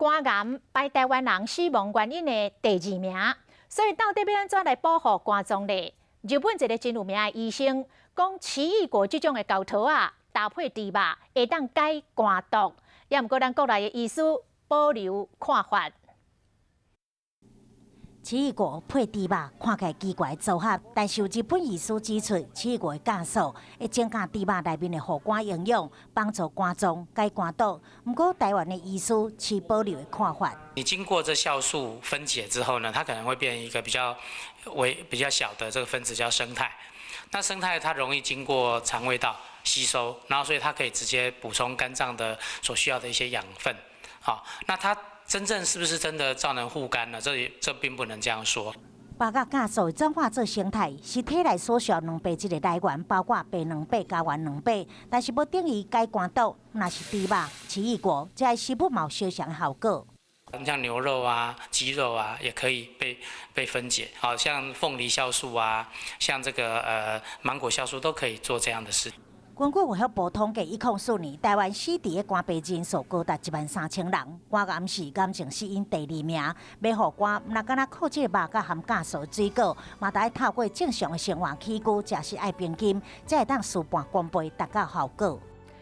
肝癌排台灣人死亡原因的第二名，所以到底欲按怎來保護肝臟呢？日本一个真有名的醫生講，奇異果這種的猴桃仔搭配豬肉，會當解肝毒。也毋過咱國內的醫師保留看法。奇異果配豬肉，看起來奇怪組合，但是有日本醫師指出，奇異果的酵素會增加豬肉內面的護肝營養，幫助肝臟解肝毒。毋過台灣的醫師持保留的看法。你經過這酵素分解之後呢，它可能會變一個比較微、比較小的這個分子叫胜肽。那胜肽它容易經過腸胃道吸收，然後所以它可以直接補充肝臟的所需要的一些養分。好，那它真正是不是真的造成護肝呢？這並不能這樣說。白鴿酵素轉化做胜肽，是體內所需蛋白質的來源，包括白蛋白、膠原蛋白，但是無等於解肝毒。若是豬肉、奇異果，這些食物嘛有相像效果。像牛肉啊、雞肉啊，也可以被分解。好像鳳梨酵素啊，像這個芒果酵素都可以做這樣的事。根據衛福部統計，2004年台灣死佇咧肝病人數高達13,000人，肝癌是癌症死因第二名。欲護肝，毋若干焦靠這个肉佮含酵素水果，嘛得愛透過正常的生活起居，食食愛平均，才會當事半功倍達到效果。